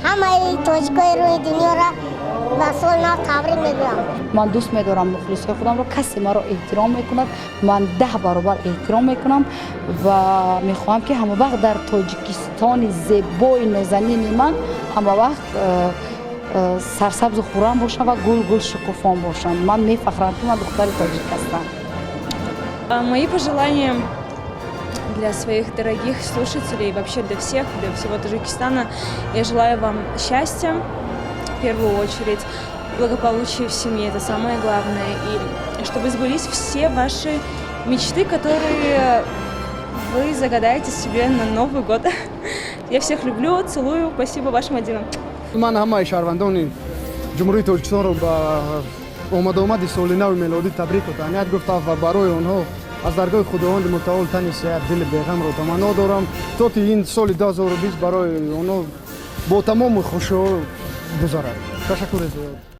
Ҳамаи тоҷикои рӯи дунёро ба соли нав табрик мегӯям. Ман дӯст медорам мухлисҳои худамро. Касе маро эҳтиром мекунад, ман 10 баробар эҳтиром мекунам ва мехоҳам, ки ҳамавақт дар Тоҷикистони зебои нозанини ман ҳамавақт сарсабзу хуррам бошам ва гул гул шукуфон бошам. Ман мефахрам, ки ман духтари тоҷик ҳастам. Мои пожелания для своих дорогих слушателей и вообще для всех, для всего Таджикистана. Я желаю вам счастья, в первую очередь, благополучия в семье, это самое главное, и чтобы сбылись все ваши мечты, которые вы загадаете себе на Новый год. Я всех люблю, целую, спасибо, ваша Мадина. Ман ҳамаи шаҳрвандони Ҷумҳурии Тоҷикистонро ба омадомади соли нави мелодӣ табрику таҳният гуфтам ва барои онҳо аз даргоҳи Худованди Мутаол тани сеҳат, дили беғамро таманно дорам, то ки ин соли 2020 барои онҳо бо тамоми хушиҳо гузарад. Ташаккури зиёд.